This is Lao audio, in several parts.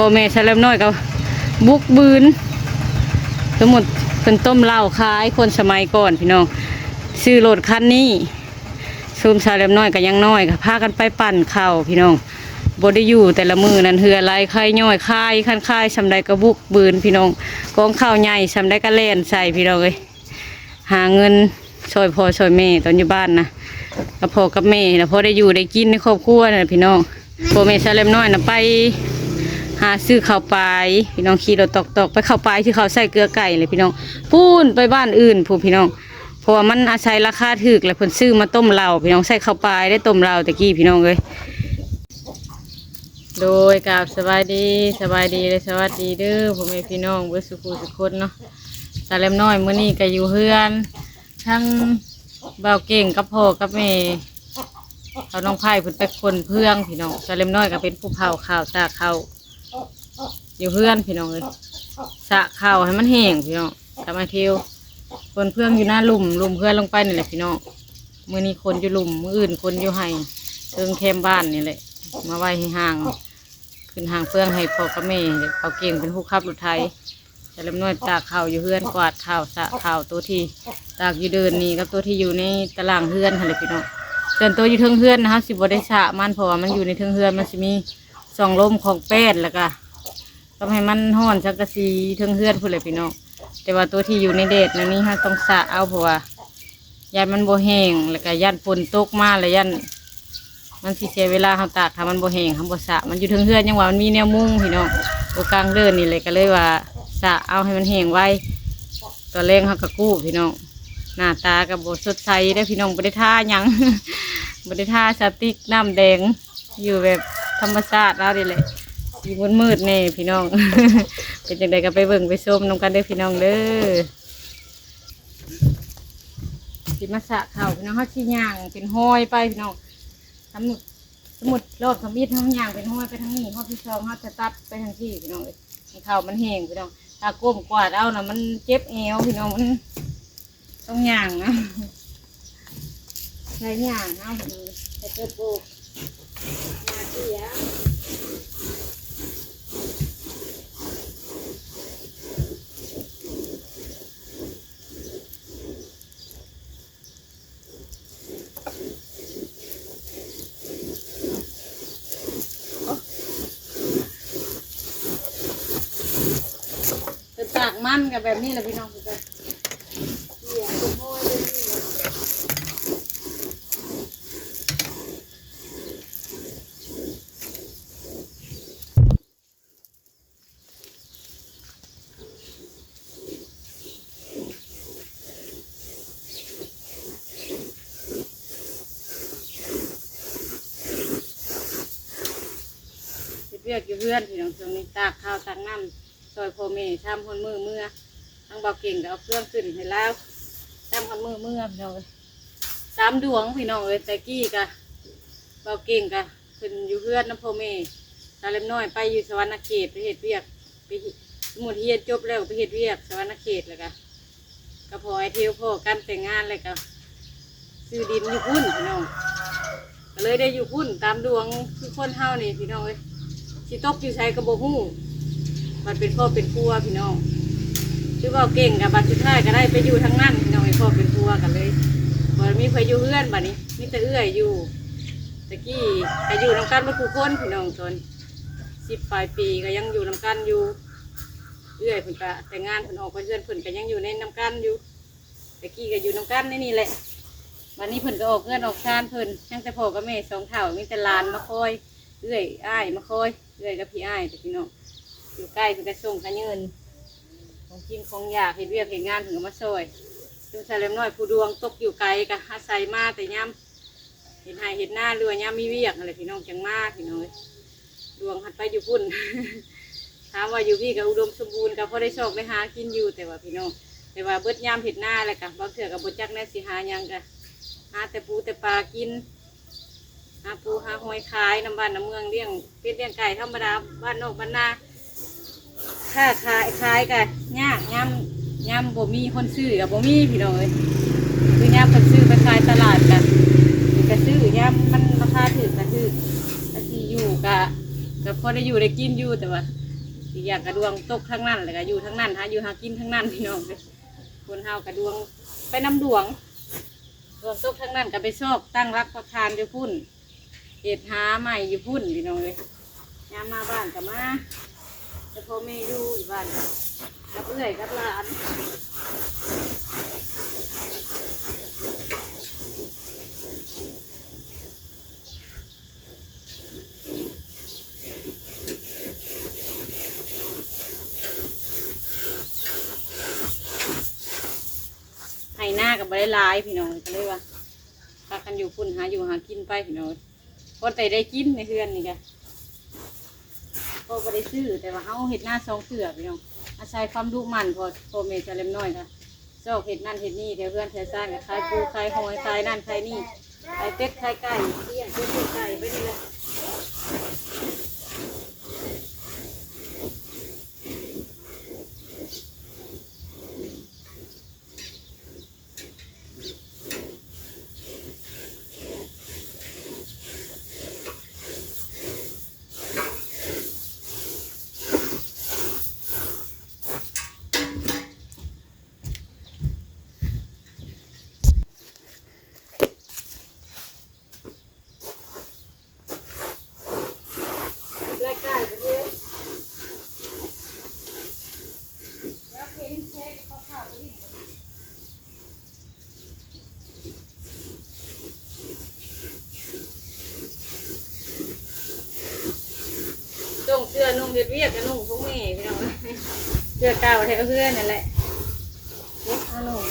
ພໍ່ແມ່ສາວແລັບນ້ອຍກໍບຸກບືນ ສົມມຸດເພິ່ນຕົ້ມເຫຼົ້າຂາຍ ຄົນສະໄໝກ່ອນພີ່ນ້ອງ ຊື້ລົດຄັນນີ້ ຊຸມສາວແລັບນ້ອຍກໍຍັງນ້ອຍ ກໍພາກັນໄປປັ່ນເຂົ້າພີ່ນ້ອງ ບໍ່ໄດ້ຢູ່ແຕ່ລະມື້ນັ້ນ ເຫື່ອໄຫຼໄຄຍ້ອຍຄາຍ ຄັນຄາຍສ່ຳໃດກໍບຸກບືນພີ່ນ້ອງ ກອງເຂົ້າໃຫຍ່ສ່ຳໃດກໍແລ່ນໃສ່ພີ່ນ້ອງເອີຍ. ຫາເງິນຊ່ອຍພໍ່ຊ່ອຍແມ່ຕອນຢູ່ບ້ານນະ ກັບພໍ່ກັບແມ່ນະ ພໍໄດ້ຢູ່ໄດ້ກິນໃນຄອບຄົວນະພີ່ນ້ອງ. ພໍ່ແມ່ສາວແລັບນ້ອຍນະ ໄປຫາຊື້ເຂົ້າປາຍພີ່ນ້ອງ ຂີ່ລົດຕອກໆ ໄປເຂົ້າປາຍ ຊື້ເຂົ້າໃສ່ເກືອໄກ່ແຫຼະພີ່ນ້ອງ ພຸ້ນໄປບ້ານອື່ນພຸ້ນພີ່ນ້ອງ ເພາະວ່າມັນອາໄສລາຄາຖືກ ແລະເພິ່ນຊື້ມາຕົ້ມເຫຼົ້າພີ່ນ້ອງ ໃສ່ເຂົ້າປາຍໄດ້ ຕົ້ມເຫຼົ້າແຕ່ກີ້ພີ່ນ້ອງເອີຍ. ໂດຍ ກາບສະບາຍດີ ສະບາຍດີ ແລະ ສະຫວັດດີເດີ ພໍ່ແມ່ພີ່ນ້ອງເບິດສູ່ຜູ້ສູ່ຄົນເນາະ. ສາວແລັບນ້ອຍມື້ນີ້ກໍຢູ່ເຮືອນ ທັງບ່າວເກັ່ງກັບພໍ່ກັບແມ່ ເຂົານ້ອງໄພເພິ່ນໄປຂົນເຟືອງພີ່ນ້ອງ ສາວແລັບນ້ອຍກໍເປັນຜູ້ເຜົາເຂົ້າ ຕາກເຂົ້າຢູ່ເຮືອນພີ່ນ້ອງເອີຍ ສະເຂົ້າໃຫ້ມັນແຫ້ງພີ່ນ້ອງ ກັບອ້າຍເທວ ຂົນເຟືອງຢູ່ໜ້າລຸ່ມ ລຸ່ມເຮືອນລົງໄປນີ້ແຫຼະພີ່ນ້ອງ. ມື້ນີ້ຂົນຢູ່ລຸ່ມ ມື້ອື່ນຂົນຢູ່ໄຮ່ເທິງແຄມບ້ານນີ້ແຫຼະ ມາໄວ້ໃຫ້ຮ່າງ ຂຶ້ນຮ່າງເຟືອງໃຫ້ພໍ່ກັບແມ່ ເຂົາເກັ່ງເປັນຜູ້ຂັບລົດໄຖ ສາວແລັບນ້ອຍຕາກເຂົ້າຢູ່ເຮືອນ ກວາດເຂົ້າ ສະເຂົ້າ ໂຕທີ່ຕາກຢູ່ເດີ່ນນີ້ກັບໂຕທີ່ຢູ່ໃນຕາລ່າງເຮືອນຫັ້ນແຫຼະພີ່ນ້ອງ. ສ່ວນໂຕຢູ່ເທິງເຮືອນນະ ເຮົາຊິບໍ່ໄດ້ສະມັນ ເພາະວ່າມັນຢູ່ໃນເທິງເຮືອນ ມັນຊິມີຊ່ອງລົມຂອງແປ້ນ ແລ້ວກະ ຕ້ອງໃຫ້ມັນຮ້ອນສັງກະສີເທິງເຮືອນພຸ້ນແຫຼະພີ່ນ້ອງ. ແຕ່ວ່າໂຕທີ່ຢູ່ໃນແດດແນວນີ້ ເຮົາຕ້ອງສະເອົາ ເພາະວ່າຢ້ານມັນບໍ່ແຫ້ງ ແລ້ວກະຢ້ານຝົນຕົກມາ ແລ້ວຢ້ານມັນຊິເສຍເວລາເຮົາຕາກ ຖ້າມັນບໍ່ແຫ້ງ ເຮົາບໍ່ສະ. ມັນຢູ່ເທິງເຮືອນ ຍັງວ່າມັນມີແນວມຸງພີ່ນ້ອງ ໂອ ກາງເດີ່ນນີ້ແຫຼະ ກໍເລີຍວ່າສະເອົາໃຫ້ມັນແຫ້ງໄວ ຕອນແລງເຮົາກໍກູ້ພີ່ນ້ອງ. ໜ້າຕາກໍບໍ່ສົດໃສເດ້ພີ່ນ້ອງ ບໍ່ໄດ້ທາຫຍັງ ບໍ່ໄດ້ທາສະຕິກ ນ້ຳແດງ ຢູ່ແບບທຳມະຊາດລາວນີ້ແຫຼະ ສີມືດໆແດ່ພີ່ນ້ອງ. ເປັນຈັ່ງໃດກໍໄປເບິ່ງໄປຊົມນຳກັນເດີພີ່ນ້ອງເດີ. ຊິມາສະເຂົ້າພີ່ນ້ອງ ເຮົາຊິຍ່າງເປັນຮ້ອຍໄປພີ່ນ້ອງ. ສົມມຸດ ສົມມຸດຮອບທຳອິດເຮົາຍ່າງເປັນຮ້ອຍໄປທາງນີ້ ຮອບທີສອງເຮົາຈະຕັດໄປທາງພີ້ພີ່ນ້ອງເອີຍ ໃຫ້ເຂົ້າມັນແຫ້ງພີ່ນ້ອງ. ຖ້າກົ້ມກວາດເອົານະ ມັນເຈັບແອວພີ່ນ້ອງ ມັນ ຕ້ອງຍ່າງນະ ໃຊ້ຍ່າງເອົາ ໃສ່ເກີບໂບກ ຍ່າງເສຍ ເປັນຕາກມັນກໍແບບນີ້ແຫຼະພີ່ນ້ອງ ເປັນຕາກ ເສຍເປັນຫ້ອຍເລີຍ. ເຮັດວຽກຢູ່ເຮືອນພີ່ນ້ອງ ຊ່ວງນີ້ຕາກເຂົ້າຕາກນ້ຳ ຊ່ອຍພໍ່ແມ່ ຊາມຮອດມື້ເມືອ ທາງບ່າວເກັ່ງກໍເອົາເຄື່ອງຂຶ້ນໃຫ້ລາວ ຊາມຮອດມື້ເມືອພີ່ນ້ອງເອີຍ. ສາມດວງພີ່ນ້ອງເອີຍ ແຕ່ກີ້ກະ ບ່າວເກັ່ງກະ ເພິ່ນຢູ່ເຮືອນນຳພໍ່ແມ່ ສາວແລັບນ້ອຍໄປຢູ່ສະຫວັນນະເຂດ ໄປເຮັດວຽກ ໄປ ສົມມຸດຮຽນຈົບແລ້ວໄປເຮັດວຽກສະຫວັນນະເຂດ ແລ້ວກະ ກັບພໍ່ອ້າຍເທວພໍ້ກັນແຕ່ງງານ ແລ້ວກະຊື້ດິນຢູ່ພຸ້ນພີ່ນ້ອງ ກໍເລີຍໄດ້ຢູ່ພຸ້ນຕາມດວງ. ຄືຄົນເຮົານີ້ພີ່ນ້ອງເອີຍ ຊິຕົກຢູ່ໃສກໍບໍ່ຮູ້ ບັດເປັນຄອບເປັນຄົວພີ່ນ້ອງ. ຄືເວົ້າເກັ່ງກະບັດສຸດທ້າຍກໍໄດ້ໄປຢູ່ທາງນັ້ນພີ່ນ້ອງ ເປັນຄອບເປັນຄົວກັນເລີຍ ບໍ່ມີໃຜຢູ່ເຮືອນ ບັດນີ້ມີແຕ່ເອື້ອຍຢູ່. ແຕ່ກີ້ກໍຢູ່ນຳກັນໝົດທຸກຄົນພີ່ນ້ອງ ຕອນສິບປາຍປີກໍຍັງຢູ່ນຳກັນຢູ່ ເອື້ອຍເພິ່ນກໍແຕ່ງງານ ເພິ່ນອອກໄປເຮືອນ ເພິ່ນກໍຍັງຢູ່ໃນນຳກັນຢູ່. ແຕ່ກີ້ກໍຢູ່ນຳກັນໃນນີ້ແຫຼະ ບັດນີ້ເພິ່ນກໍອອກເຮືອນອອກຊານເພິ່ນ ຍັງແຕ່ພໍ່ກັບແມ່ສອງເຖົ້າ ມີແຕ່ຫຼານມາຄອຍ ເອື້ອຍອ້າຍມາຄອຍ ເອື້ອຍກັບພີ່ອ້າຍ ແຕ່ພີ່ນ້ອງ ຢູ່ໃກ້ເພິ່ນກໍສົ່ງຂະເຫຍີນ ຂອງກິນຂອງຢາກ ເຮັດວຽກເຮັດງານເພິ່ນກໍມາຊ່ອຍ. ຈຸມສາວແລັບນ້ອຍຜູ້ດວງຕົກຢູ່ໄກ ກໍອາໄສມາແຕ່ຍາມ ເຮັດໄຮ່ເຮັດນາ ຫຼືວ່າຍາມມີວຽກຫັ້ນແຫຼະພີ່ນ້ອງ ຈັ່ງມາພີ່ນ້ອງເອີຍ. ດວງພັດໄປຢູ່ພຸ້ນ ຖາມວ່າຢູ່ພີ້ກໍອຸດົມສົມບູນ ກໍພໍໄດ້ຊອກໄດ້ຫາກິນຢູ່ ແຕ່ວ່າພີ່ນ້ອງ ແຕ່ວ່າເບິດຍາມເຮັດນາແລ້ວ ກໍບາງເທື່ອກໍບໍ່ຈັກແນວຊິຫາຫຍັງ ກໍຫາແຕ່ປູແຕ່ປາກິນ ຫາປູຫາຫອຍຂາຍນຳບ້ານນຳເມືອງ ລ້ຽງເປັດລ້ຽງໄກ່ທຳມະດາບ້ານນອກບ້ານນາ. ຄ້າຂາຍ ຂາຍກະຍາກ ຍາມ ຍາມບໍ່ມີຄົນຊື້ກະບໍ່ມີພີ່ນ້ອງເອີຍ. ຄືຍາມເພິ່ນຊື້ໄປຂາຍຕະຫຼາດກະ ກະຊື້ ຍາມມັນລາຄາຖືກກະຖືກ ກະຊິຢູ່ກະ ກະພໍໄດ້ຢູ່ໄດ້ກິນຢູ່ ແຕ່ວ່າ ອີກຢ່າງກະດວງຕົກທາງນັ້ນ ແລ້ວກະຢູ່ທາງນັ້ນ ຫາຢູ່ຫາກິນທາງນັ້ນ ພີ່ນ້ອງເອີຍ. ຄົນເຮົາກະດວງໄປນຳດວງ ດວງຕົກທາງນັ້ນກະໄປຊອກຕັ້ງຫຼັກປັກຖານຢູ່ພຸ້ນ ເຮັດຫາໃໝ່ຢູ່ພຸ້ນ ພີ່ນ້ອງເອີຍ. ຍາມມາບ້ານກະມາ ແຕ່ພໍ່ແມ່ຢູ່ ຢູ່ບ້ານ ກັບເອື້ອຍກັບຫຼານ. ໄຮ່ນາກໍບໍ່ໄດ້ຫຼາຍພີ່ນ້ອງ ກໍເລີຍວ່າພາກັນຢູ່ພຸ້ນ ຫາຢູ່ຫາກິນໄປພີ່ນ້ອງ. ພໍແຕ່ໄດ້ກິນໃນເຮືອນນີ້ກະ ພໍບໍ່ໄດ້ຊື້ ແຕ່ວ່າເຮົາເຮັດນາສອງເທື່ອພີ່ນ້ອງ ອາໄສຄວາມດຸໝັ່ນ ພໍ່ ພໍ່ແມ່ຊາວແຫຼມນ້ອຍກະ ຊອກເຮັດນັ້ນເຮັດນີ້ແຖວເຮືອນແຖວຊານ ກະຂາຍປູຂາຍຫອຍ ຂາຍນັ້ນຂາຍນີ້ ຂາຍເປັດຂາຍໄກ່ ລ້ຽງເປັດລ້ຽງໄກ່ໄປນີ້ແຫຼະ. ສົ່ງເສື້ອນຸ່ງເຮັດວຽກກະນຸ່ງຂອງແມ່ພີ່ນ້ອງ ເສື້ອເກົ່າແຖວເຮືອນນັ້ນແຫຼະ ເກັບມານຸ່ງ.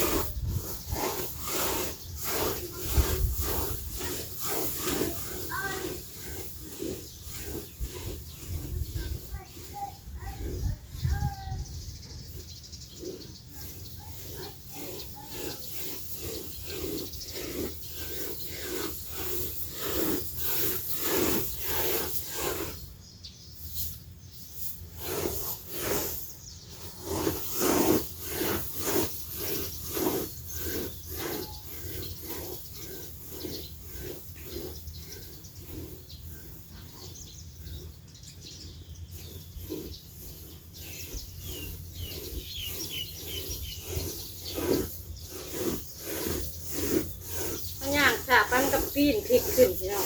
ເຮົາຍ່າງສາບໄປ ມັນກະປີ້ນພິກຂຶ້ນພີ່ນ້ອງ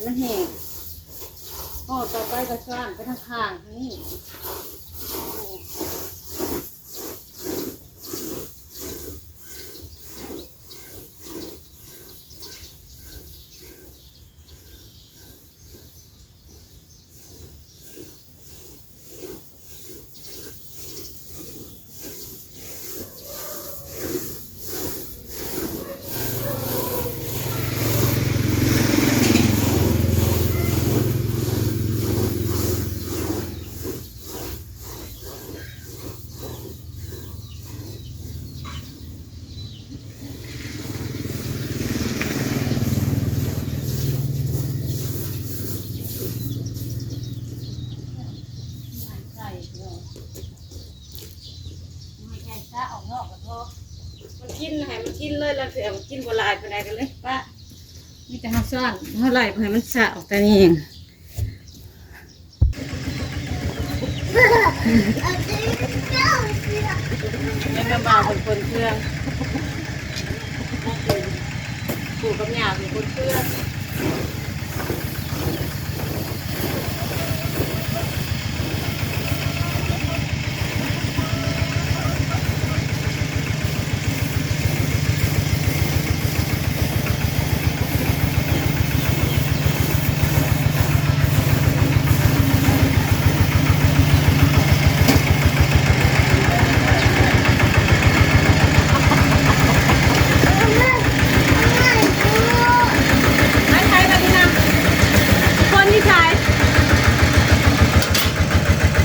ມັນແຫ້ງ. ພໍຕໍ່ໄປກະສ້າງໄປທາງຂ້າງທາງນີ້. ມັນກິນໃຫ້ມັນກິນເລີຍ ລາງເທື່ອມັນກິນບໍ່ຫຼາຍປານໃດກະເລີຍປະ ມີແຕ່ເຮົາສ້າງ ເຮົາໄລ່ບໍ່ໃຫ້ມັນສາອອກແຕ່ນີ້ເອງ. ແມ່ນບໍ່ບ່າວເພິ່ນຂົນເຄື່ອງ ປູ່ກັບຍ່າເພິ່ນຂົນເຄື່ອງ. ໄປໃສບາດນີ້ນະ? ຄົນຢູ່ໃສ?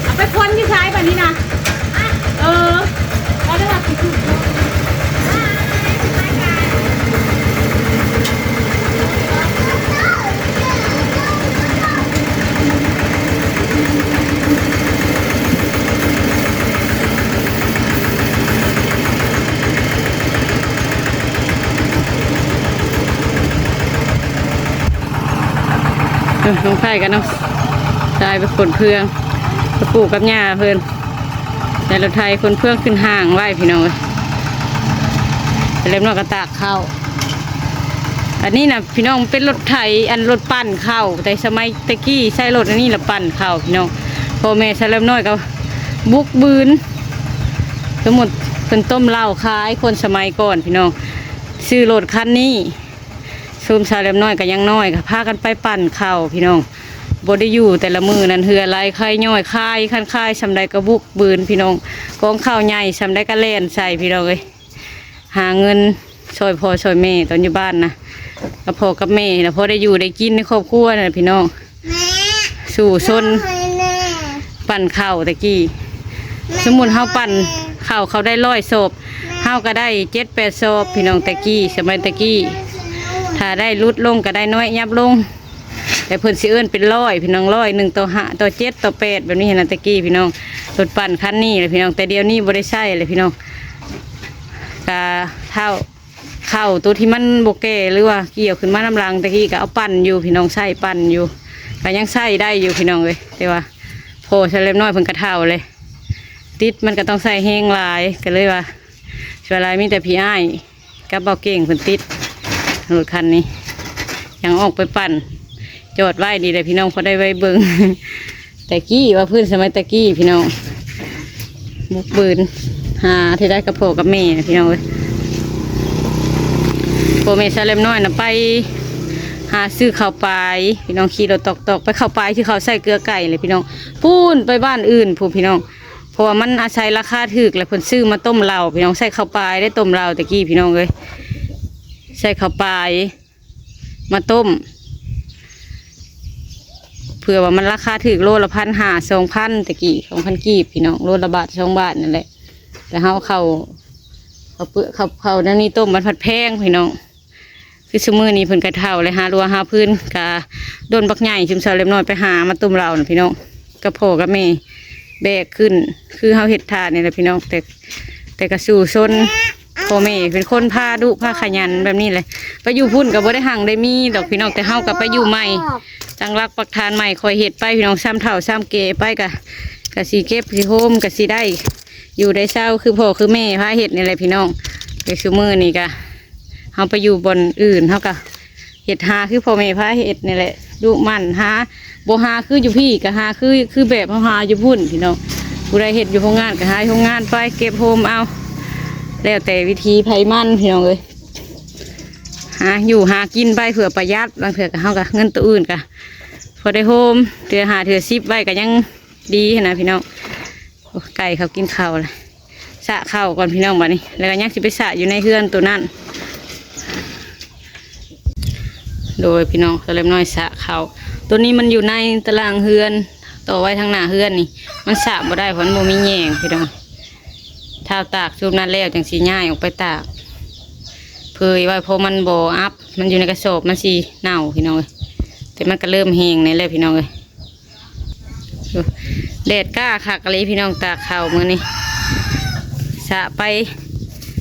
ເອົາໄປຄົນຢູ່ໃສບາດນີ້ນະ? ເອີ ເອົາເດີ. ເອີ ນ້ອງໄພກັບນ້ອງຊາຍໄປຂົນເຄື່ອງ. ກັບປູ່ກັບຍ່າເພິ່ນ ໃສ່ລົດໄຖຂົນເຟືອງຂຶ້ນຫ້າງໄວ້ພີ່ນ້ອງເອີຍ. ແລ້ວເນາະ ກໍຕາກເຂົ້າ. ອັນນີ້ນະພີ່ນ້ອງ ເປັນລົດໄຖ ອັນລົດປັ່ນເຂົ້າ ແຕ່ສະໄໝແຕ່ກີ້ໃຊ້ລົດອັນນີ້ລະປັ່ນເຂົ້າພີ່ນ້ອງ. ພໍ່ແມ່ສາວແຫຼມນ້ອຍກໍບຸກບືນ ສົມມຸດເພິ່ນຕົ້ມເຫຼົ້າຂາຍ ຄົນສະໄໝກ່ອນພີ່ນ້ອງ ຊື້ລົດຄັນນີ້. ຊຸມສາວແຫຼມນ້ອຍກໍຍັງນ້ອຍ ກໍພາກັນໄປປັ່ນເຂົ້າພີ່ນ້ອງ. ບໍ່ໄດ້ຢູ່ແຕ່ລະມື້ນັ້ນ ເຫື່ອໄຫຼໄຄຍ້ອຍ ຄາຍ ຄັນຄາຍສ່ຳໃດກໍບຸກບືນພີ່ນ້ອງ. ກອງເຂົ້າໃຫຍ່ສ່ຳໃດກໍແລ່ນໃສ່ພີ່ນ້ອງເອີຍ. ຫາເງິນຊ່ອຍພໍ່ຊ່ອຍແມ່ຕອນຢູ່ບ້ານນະ ກັບພໍ່ກັບແມ່ນະ ພໍໄດ້ຢູ່ໄດ້ກິນໃນຄອບຄົວນັ້ນແຫຼະພີ່ນ້ອງ. ສູ້ຊົນ ແມ່ ປັ່ນເຂົ້າແຕ່ກີ້ ແມ່ ສົມມຸດເຮົາປັ່ນເຂົ້າ ເຂົາໄດ້ຮ້ອຍສອບ ແມ່ ເຮົາກໍໄດ້ເຈັດແປດສອບພີ່ນ້ອງ. ແຕ່ກີ້ ສະໄໝແຕ່ກີ້ ຖ້າໄດ້ຫຼຸດລົງກໍໄດ້ນ້ອຍ ຫຍັບລົງ ແຕ່ເພິ່ນຊິເອີ້ນເປັນຮ້ອຍພີ່ນ້ອງ ຮ້ອຍໜຶ່ງຕໍ່ຫ້າ ຕໍ່ເຈັດ ຕໍ່ແປດ ແບບນີ້ຫັ້ນນະ. ແຕ່ກີ້ພີ່ນ້ອງ ລົດປັ່ນຄັນນີ້ແຫຼະພີ່ນ້ອງ ແຕ່ດຽວນີ້ບໍ່ໄດ້ໃຊ້ແລ້ວພີ່ນ້ອງ. ກະເທົ່າ ເຂົ້າໂຕທີ່ມັນບໍ່ແກ່ ຫຼືວ່າກ່ຽວຂຶ້ນມານຳຫຼັງ ແຕ່ກີ້ກໍເອົາປັ່ນຢູ່ພີ່ນ້ອງ ໃຊ້ປັ່ນຢູ່ ກໍຍັງໃຊ້ໄດ້ຢູ່ພີ່ນ້ອງເອີຍ. ແຕ່ວ່າພໍ່ສາວແຫຼມນ້ອຍເພິ່ນກໍເຖົ້າເລີຍ ຕິດມັນກໍຕ້ອງໃຊ້ແຮງຫຼາຍ ກໍເລີຍວ່າ ສ່ວນຫຼາຍມີແຕ່ພີ່ອ້າຍກັບບ່າວເກັ່ງເພິ່ນຕິດລົດຄັນນີ້ ຍັງອອກໄປປັ່ນ ຈອດໄວ້ນີ້ແຫຼະພີ່ນ້ອງ ພໍໄດ້ໄວ້ເບິ່ງ. ແຕ່ກີ້ວ່າພື້ນສະໄໝແຕ່ກີ້ພີ່ນ້ອງ ບຸກບືນຫາທີ່ໄດ້ກັບພໍ່ກັບແມ່ນະພີ່ນ້ອງເອີຍ. ພໍ່ແມ່ສາວແຫຼມນ້ອຍນະໄປຫາຊື້ເຂົ້າປາຍພີ່ນ້ອງ ຂີ່ລົດຕອກໆ ໄປເຂົ້າປາຍທີ່ເຂົາໃສ່ເກືອໄກ່ແຫຼະພີ່ນ້ອງ ປູ້ນໄປບ້ານອື່ນພຸ້ນພີ່ນ້ອງ. ເພາະວ່າມັນອາໄສລາຄາຖືກ ແລ້ວເພິ່ນຊື້ມາຕົ້ມເຫຼົ້າພີ່ນ້ອງ ໃສ່ເຂົ້າປາຍໄດ້ ຕົ້ມເຫຼົ້າແຕ່ກີ້ພີ່ນ້ອງເອີຍ ໃສ່ເຂົ້າປາຍ ມາຕົ້ມ ເພື່ອວ່າມັນລາຄາຖືກ ໂລລະພັນຫ້າ ສອງພັນ ແຕ່ກີ້ ສອງພັນກີບພີ່ນ້ອງ ໂລລະບາດສອງບາດນັ້ນແຫຼະ. ແຕ່ເຮົາເຂົ້າ ເຂົ້າເປືອກ ເຂົ້າ ເຂົ້າແນວນີ້ຕົ້ມມັນພັດແພງພີ່ນ້ອງ. ຄືຊຸມື້ນີ້ເພິ່ນກໍເຖົ້າແລ້ວ ຫາລົວຫາຟືນ ກະດົນບັກໃຫຍ່ ຊຸມສາວແຫຼມນ້ອຍໄປຫາມາຕົ້ມເຫຼົ້ານະພີ່ນ້ອງ ກັບພໍ່ກັບແມ່ແບກຂຶ້ນ ຄືເຮົາເຮັດທ່ານີ້ແຫຼະພີ່ນ້ອງ. ແຕ່ ແຕ່ກໍສູ້ຊົນ ພໍ່ແມ່ເປັນຄົນພາດຸພາຂະຫຍັນແບບນີ້ແຫຼະ. ໄປຢູ່ພຸ້ນກໍບໍ່ໄດ້ຮັ່ງໄດ້ມີດອກພີ່ນ້ອງ ແຕ່ເຮົາກໍໄປຢູ່ໃໝ່ ຕັ້ງຫຼັກປັກຖານໃໝ່ ຄ່ອຍເຮັດໄປພີ່ນ້ອງ ຊ່ຳເຖົ້າຊ່ຳແກ່ໄປ ກະ ກະຊິເກັບຊິໂຮມ ກະຊິໄດ້ຢູ່ໄດ້ເຊົາ ຄືພໍ່ຄືແມ່ພາເຮັດນີ້ແຫຼະພີ່ນ້ອງ. ແຕ່ຊຸມື້ນີ້ກະເຮົາໄປຢູ່ບ່ອນອື່ນ ເຮົາກະ ເຮັດຫາຄືພໍ່ແມ່ພາເຮັດນີ້ແຫຼະ ດຸໝັ່ນຫາ ບໍ່ຫາຄືຢູ່ພີ້ ກໍຫາຄື ຄືແບບເຮົາຫາຢູ່ພຸ້ນພີ່ນ້ອງ. ຜູ້ໃດເຮັດຢູ່ໂຮງງານກໍຫາຢູ່ໂຮງງານໄປ ເກັບໂຮມເອົາ ແລ້ວແຕ່ວິທີໃຜມັນພີ່ນ້ອງເອີຍ. ຫາຢູ່ຫາກິນໄປເພື່ອປະຢັດ ບາງເທື່ອກໍເຮົາກໍເງິນໂຕອື່ນກໍພໍໄດ້ໂຮມ ເທື່ອຫ້າເທື່ອສິບໄວ້ກໍຍັງດີຫັ້ນນະພີ່ນ້ອງ. ໂອ້ ໄກ່ເຂົາກິນເຂົ້າລະ ສະເຂົ້າກ່ອນພີ່ນ້ອງ ບາດນີ້ ແລ້ວກໍຍັງຊິໄປສະຢູ່ໃນເຮືອນໂຕນັ້ນ. ໂດຍພີ່ນ້ອງ ສາວແຫຼມນ້ອຍສະເຂົ້າ ໂຕນີ້ມັນຢູ່ໃນຕະລ່າງເຮືອນ ຕໍ່ໄວ້ທາງໜ້າເຮືອນນີ້ ມັນສະບໍ່ໄດ້ ເພາະມັນບໍ່ມີແຍງພີ່ນ້ອງ. ຖ້າຕາກຊຸມນັ້ນແລ້ວ ຈັ່ງຊິຍ້າຍອອກໄປຕາກ ເຜີຍໄວ້ ເພາະມັນບໍ່ອັບ ມັນຢູ່ໃນກະສອບ ມັນຊິເນົ່າພີ່ນ້ອງເອີຍ. ແຕ່ມັນກໍເລີ່ມແຫ້ງແດ່ແລ້ວພີ່ນ້ອງເອີຍ. ແດດກ້າຄັກອີ່ຫຼີພີ່ນ້ອງ ຕາກເຂົ້າມື້ນີ້ ສະໄປ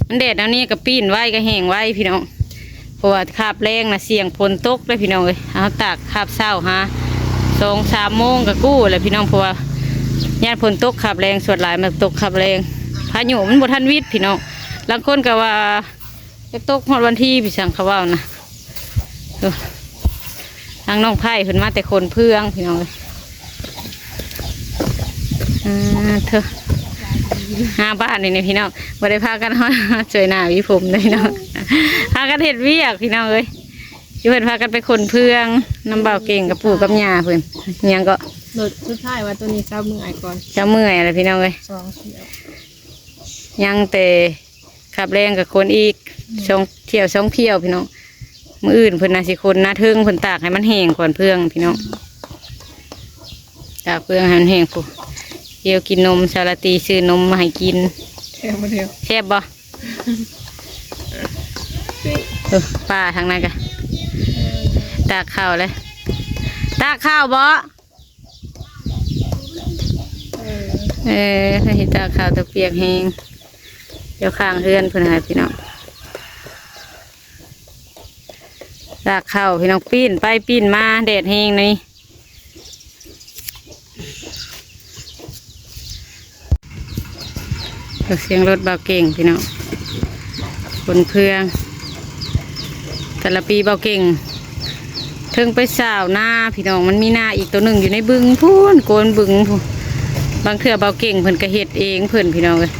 ມັນແດດແນວນີ້ກໍປີ້ນໄວ ກໍແຫ້ງໄວພີ່ນ້ອງ. ເພາະວ່າຄາບແລງນະ ສ່ຽງຝົນຕົກເດ້ພີ່ນ້ອງເອີຍ. ເຮົາຕາກຄາບເຊົ້າຫາສອງສາມໂມງກໍກູ້ແຫຼະພີ່ນ້ອງ ເພາະວ່າຢ້ານຝົນຕົກຄາບແລງ ສ່ວນຫຼາຍມັນຕົກຄາບແລງ ພາຍຸມັນບໍ່ທັນວິດພີ່ນ້ອງ. ລາງຄົນກໍວ່າ ຈະຕົກຮອດວັນທີ ພີ່ສັງເຂົາເວົ້ານະ. ເອີ ທາງນ້ອງໄພເພິ່ນມາແຕ່ຂົນເຟືອງພີ່ນ້ອງເອີຍ. ອ່າ ເທີ ຫາບ້ານນີ້ພີ່ນ້ອງ ບໍ່ໄດ້ພາກັນຮອດຊ່ວຍໜ້າຫວີຜົມເດ້ພີ່ນ້ອງ ພາກັນເຮັດວຽກພີ່ນ້ອງເອີຍ. ຢູ່ເພິ່ນພາກັນໄປຂົນເຟືອງນຳບ່າວເກັ່ງກັບປູ່ກັບຍ່າເພິ່ນ. ຫຍັງກໍ ລົດສຸດທ້າຍວ່າໂຕນີ້ເຊົາເມື່ອຍກ່ອນ ເຊົາເມື່ອຍແລ້ວພີ່ນ້ອງເອີຍ. ສອງເທື່ອ ຍັງແຕ່ ຄາບແລງກໍຂົນອີກ ອືມ ສອງຖ້ຽວ ສອງຖ້ຽວພີ່ນ້ອງ. ມື້ອື່ນເພິ່ນໜ້າຊິຂົນໜ້າເທິງ ເພິ່ນຕາກໃຫ້ມັນແຫ້ງກ່ອນເຟືອງພີ່ນ້ອງ ຕາກເຟືອງໃຫ້ມັນແຫ້ງພຸ້ນ. ດຽວກິນນົມ ສາວລາຕີຊື້ນົມມາໃຫ້ກິນ. ແຊບບໍ່ດຽວ ແຊບບໍ່? ເອີ ປາທາງນັ້ນກະ ຕາກເຂົ້າເລີຍ ຕາກເຂົ້າບໍ່? ເອີ ເອີ ເຮັດຕາກເຂົ້າ ຕາກປຽກແຮງ ຢູ່ຂ້າງເຮືອນເພິ່ນຫັ້ນແຫຼະພີ່ນ້ອງ. ຕາກເຂົ້າພີ່ນ້ອງ ປີ້ນໄປປີ້ນມາ ແດດແຮງນີ້. ສຽງລົດບ່າວເກັ່ງພີ່ນ້ອງ ຂົນເຟືອງ. ແຕ່ລະປີບ່າວເກັ່ງເທິງໄປຊາວນາພີ່ນ້ອງ ມັນມີນາອີກໂຕໜຶ່ງຢູ່ໃນບຶງພຸ້ນ ໂກນບຶງພຸ້ນ. ບາງເທື່ອບ່າວເກັ່ງເພິ່ນກະເຮັດເອງເພິ່ນພີ່ນ້ອງເອີຍ.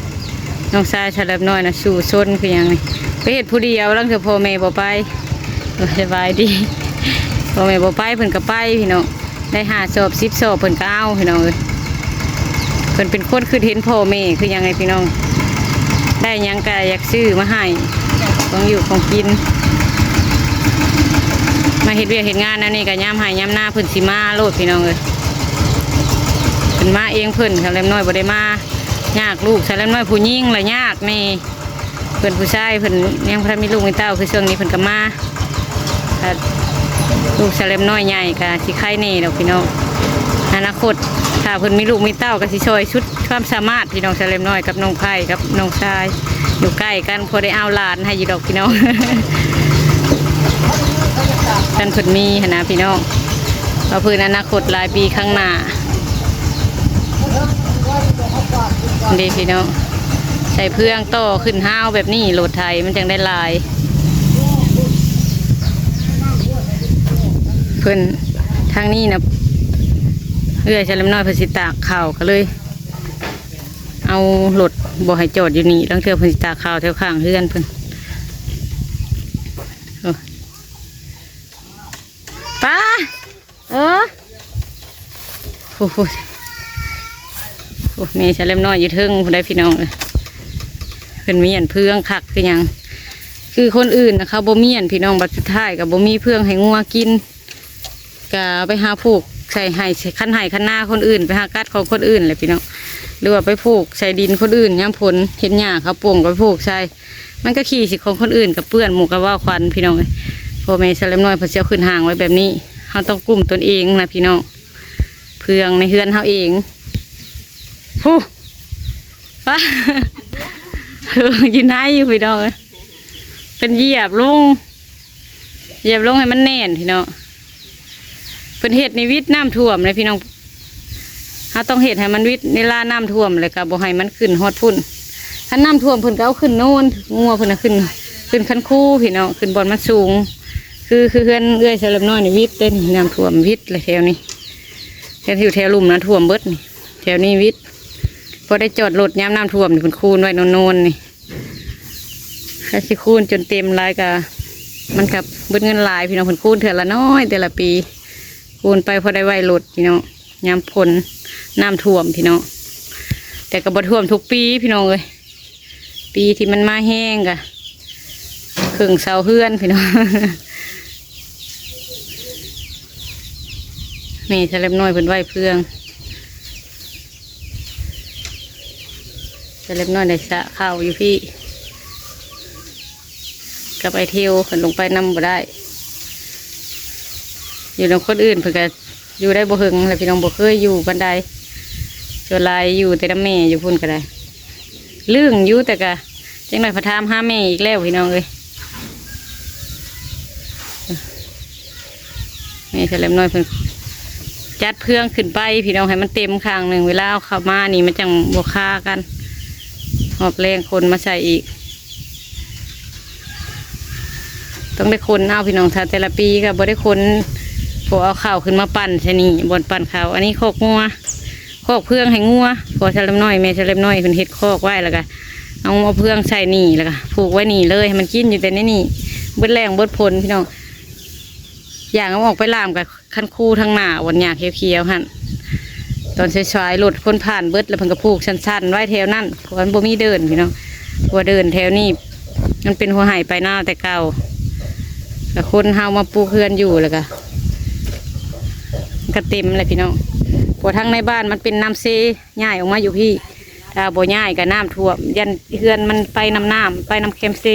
ນ້ອງຊາຍສາວແລັບນ້ອຍນະ ສູ້ຊົນຄືຫຍັງນີ້ ໄປເຮັດຜູ້ດຽວ ລາງເທື່ອພໍ່ແມ່ບໍ່ໄປ. ໂອ້ຍ ສະບາຍດີ ພໍ່ແມ່ບໍ່ໄປເພິ່ນກະໄປພີ່ນ້ອງ. ໄດ້ຫ້າສອບສິບສອບເພິ່ນກະເອົາພີ່ນ້ອງເອີຍ. ເພິ່ນເປັນຄົນຄິດເຫັນພໍ່ແມ່ຄືຫຍັງໃດ໋ພີ່ນ້ອງ ໄດ້ຫຍັງກະຢາກຊື້ມາໃຫ້ ຂອງຢູ່ຂອງກິນ. ມາເຮັດວຽກເຮັດງານແນວນີ້ກະຍາມໄຮ່ຍາມນາເພິ່ນຊິມາໂລດພີ່ນ້ອງເອີຍ. ເພິ່ນມາເອງເພິ່ນ ສາວແລັບນ້ອຍບໍ່ໄດ້ມາ ຍາກ ລູກສາວແລັບນ້ອຍຜູ້ຍິງລະຍາກແດ່. ເພິ່ນຜູ້ຊາຍເພິ່ນຍັງບໍ່ທັນມີລູກມີເຕົ້າ ຄືຊ່ວງນີ້ເພິ່ນກະມາ. ຖ້າລູກສາວແລັບນ້ອຍໃຫຍ່ກະຊິໄຄແດ່ດອກພີ່ນ້ອງ. ອະນາຄົດຖ້າເພິ່ນມີລູກມີເຕົ້າກະຊິຊ່ອຍສຸດຄວາມສາມາດພີ່ນ້ອງ ສາວແລັບນ້ອຍກັບນ້ອງໄພກັບນ້ອງຊາຍ ຢູ່ໃກ້ກັນ ພໍໄດ້ເອົາຫຼານໃຫ້ຢູ່ດອກພີ່ນ້ອງ ຄັນເພິ່ນມີຫັ້ນນະພີ່ນ້ອງ. ວ່າເພິ່ນອະນາຄົດຫຼາຍປີຂ້າງໜ້າ. ເດ້ພີ່ນ້ອງ ໃສ່ເຟືອງຕໍ່ຂຶ້ນຮາວແບບນີ້ ລົດໄຖມັນຈັ່ງໄດ້ຫຼາຍ. ເພິ່ນທາງນີ້ນະ ເອື້ອຍສາວແລັບນ້ອຍເພິ່ນຊິຕາກເຂົ້າ ກະເລີຍເອົາລົດບໍ່ໃຫ້ຈອດຢູ່ນີ້ ລາງເທື່ອເພິ່ນຊິຕາກເຂົ້າແຖວຂ້າງເຮືອນເພິ່ນ. ໂອ້ ໄປ ເອີ ໂອ້ໂຫ ໂອ້ ແມ່ສາວແລັບນ້ອຍຢູ່ເທິງພຸ້ນໃດ໋ພີ່ນ້ອງເອີຍ. ເພິ່ນມ້ຽນເຟືອງຄັກຄືຫຍັງ ຄືຄົນອື່ນນະເຂົາບໍ່ມ້ຽນພີ່ນ້ອງ. ບັດສຸດທ້າຍກະບໍ່ມີເຟືອງໃຫ້ງົວກິນ ກະໄປຫາຜູກໃສ່ໄຮ່ ຄັນໄຮ່ຄັນນາຄົນອື່ນ ໄປຫາກັດຂອງຄົນອື່ນແຫຼະພີ່ນ້ອງ ຫຼືວ່າໄປຜູກໃສ່ດິນຄົນອື່ນ. ຍາມຝົນເຫັນຫຍ້າເຂົາປົ່ງກະໄປຜູກໃສ່ ມັນກະຂີ້ຊິຂອງຄົນອື່ນ ກະເປື້ອນໝູ່ກະເວົ້າຄວັນພີ່ນ້ອງເອີຍ. ພໍ່ແມ່ສາວແລັບນ້ອຍເພິ່ນຊິເອົາຂຶ້ນຫ້າງໄວ້ແບບນີ້ ເຮົາຕ້ອງກຸ້ມຕົນເອງນະພີ່ນ້ອງ. ເຟືອງໃນເຮືອນເຮົາເອງ ພຸ້ນ ປະ ຢູ່ໃນຢູ່ພີ່ນ້ອງເອີຍ. ເພິ່ນຢຽບລົງ ຢຽບລົງໃຫ້ມັນແໜ້ນພີ່ນ້ອງ. ເພິ່ນເຮັດໃນວິດນ້ຳຖ້ວມເລີຍພີ່ນ້ອງ. ເຮົາຕ້ອງເຮັດໃຫ້ມັນວິດເວລານ້ຳຖ້ວມ ແລ້ວກະບໍ່ໃຫ້ມັນຂຶ້ນຮອດພຸ້ນ. ຄັນນ້ຳຖ້ວມເພິ່ນກະເອົາຂຶ້ນໂນນ ງົວເພິ່ນນະຂຶ້ນ ຂຶ້ນຄັນຄູພີ່ນ້ອງ ຂຶ້ນບ່ອນມັນສູງ. ຄື ຄືເຮືອນເອື້ອຍສາວແລັບນ້ອຍນີ້ວິດເດ້ນີ້ ນ້ຳຖ້ວມວິດເລີຍແຖວນີ້ ແຖວ ຢູ່ແຖວລຸ່ມນະຖ້ວມເບິດນີ້ ແຖວນີ້ວິດ. ພໍໄດ້ຈອດລົດຍາມນ້ຳຖ້ວມນີ້ ເພິ່ນຄູນໄວ້ໂນນໆນີ້. ຄັນຊິຄູນຈົນເຕັມຫຼາຍກະ ມັນກະເບິດເງິນຫຼາຍພີ່ນ້ອງ. ເພິ່ນຄູນເທື່ອລະໜ້ອຍແຕ່ລະປີ ຄູນໄປພໍໄດ້ໄວ້ລົດພີ່ນ້ອງ ຍາມຝົນນ້ຳຖ້ວມພີ່ນ້ອງ. ແຕ່ກະບໍ່ຖ້ວມທຸກປີພີ່ນ້ອງເອີຍ ປີທີ່ມັນມາແຮງກະເຄິ່ງເສົາເຮືອນພີ່ນ້ອງ. ນີ້ສາວແລັບນ້ອຍເພິ່ນໄວ້ເຟືອງ ສາວແລັບນ້ອຍໄດ້ສະເຂົ້າຢູ່ພີ້ ກັບອ້າຍເທວ ເພິ່ນລົງໄປນຳບໍ່ໄດ້. ຢູ່ນຳຄົນອື່ນເພິ່ນກະຢູ່ໄດ້ບໍ່ເຫິງແຫຼະພີ່ນ້ອງ ບໍ່ເຄີຍຢູ່ປານໃດ. ສ່ວນຫຼາຍຢູ່ແຕ່ນຳແມ່ຢູ່ພຸ້ນກະໄດ້ ລຶ້ງຢູ່ ແຕ່ກະຈັ່ງໃດພະຖາມຫາແມ່ອີກແລ້ວພີ່ນ້ອງເອີຍ. ແມ່ສາວແລັບນ້ອຍເພິ່ນຈັດເຟືອງຂຶ້ນໄປພີ່ນ້ອງ ໃຫ້ມັນເຕັມຂ້າງໜຶ່ງ ເວລາເອົາເຂົ້າມານີ້ມັນຈັ່ງບໍ່ຄາກັນ. ຮອບແລງຂົນມາໃສ່ອີກ ຕ້ອງໄດ້ຂົນເອົາພີ່ນ້ອງ ຖ້າແຕ່ລະປີກະບໍ່ໄດ້ຂົນ ເພາະເອົາເຂົ້າຂຶ້ນມາປັ່ນໃສ່ນີ້ ບ່ອນປັ່ນເຂົ້າ. ອັນນີ້ຄອກງົວ ຄອກເຟືອງໃຫ້ງົວ ພໍ່ສາວແລັບນ້ອຍ ແມ່ສາວແລັບນ້ອຍເພິ່ນເຮັດຄອກໄວ້ ແລ້ວກະເອົາ ເອົາເຟືອງໃສ່ນີ້ ແລ້ວກະຜູກໄວ້ນີ້ເລີຍ ໃຫ້ມັນກິນຢູ່ແຕ່ໃນນີ້ ເບິດແລ້ງເບິດຝົນພີ່ນ້ອງ. ຢ່າງເອົາອອກໄປລ່າມກະຄັນຄູທາງໜ້າ ບ່ອນຫຍ້າຂຽວໆຫັ້ນ ຕອນສາຍໆລົດຄົນຜ່ານເບິດ ແລ້ວເພິ່ນກະຜູກສັ້ນໆໄວ້ແຖວນັ້ນ ເພາະວ່າມັນບໍ່ມີເດີ່ນພີ່ນ້ອງ. ເພາະວ່າເດີ່ນແຖວນີ້ມັນເປັນຫົວໄຮ່ປາຍນາແຕ່ເກົ່າ ກະຄົນເຮົາມາປູກເຮືອນຢູ່ ແລ້ວກະ ກະເຕັມແຫຼະພີ່ນ້ອງ. ເພາະທາງໃນບ້ານມັນເປັນນ້ຳເຊ ຍ້າຍອອກມາຢູ່ພີ້ ຖ້າບໍ່ຍ້າຍກະນ້ຳຖ້ວມ ຢ້ານເຮືອນມັນໄປນຳນ້ຳ ໄປນຳແຄມເຊ.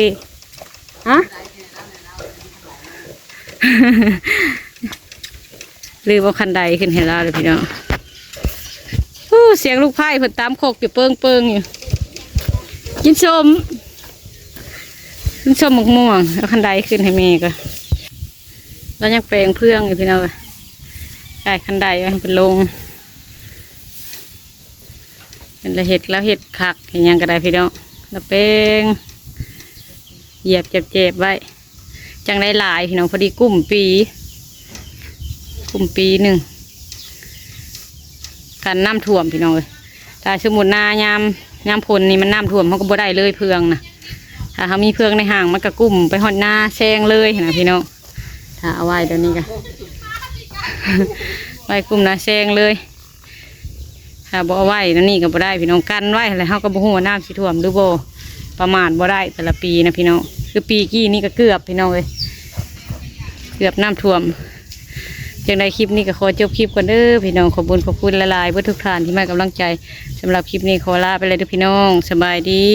ຮະ ລືມເອົາຄັນໄດຂຶ້ນໃຫ້ລາວເລີຍພີ່ນ້ອງ. ໂອ້ ສຽງລູກໃພ້ເພິ່ນຕຳຄົກຢູ່ເປິງໆຢູ່ ກິນສົ້ມ ກິນສົ້ມໝາກມ່ວງ. ເອົາຄັນໄດຂຶ້ນໃຫ້ແມ່ກ່ອນ ລາວຍັງແປງເຟືອງຢູ່ພີ່ນ້ອງເອີຍ. ກາຍຄັນໄດໄວ້ໃຫ້ເພິ່ນລົງ. เห็นละเห็ด แล้วเห็ดคัก เห็นหยังก็ได้พี่น้อง แล้วแป้ง เหยียบแจบๆไว้ จั่งได้หลายพี่น้อง พอดีกุ้มปี กุ้มปีหนึ่ง กันน้ำท่วมพี่น้องเอ้ย ถ้าสมมุติหน้ายาม ยามฝนนี่มันน้ำท่วม เราก็บ่ได้เลยเฟืองนะ ถ้าเรามีเฟืองในห้าง มันก็กุ้มไปฮอดนาแซงเลยนะพี่น้อง ถ้าเอาไว้เดี๋ยวนี้ก็ ไว้กุ้มนาแซงเลย ถ้าบ่เอาไว้นั่นนี่ก็บ่ได้พี่น้อง กันไว้แล้ว เราก็บ่ฮู้ว่าน้ำสิท่วมหรือบ่ ประมาทบ่ได้แต่ละปีนะพี่น้อง คือปีกี้นี่ก็เกือบพี่น้องเอ้ย เกือบน้ำท่วม จั่งใดคลิปนี้ก็ขอจบคลิปก่อนเด้อพี่น้อง ขอบบุญขอบคุณหลายๆ เบิดทุกท่านที่มาให้กำลังใจ สำหรับคลิปนี้ขอลาไปเลยเด้อพี่น้อง สบายดี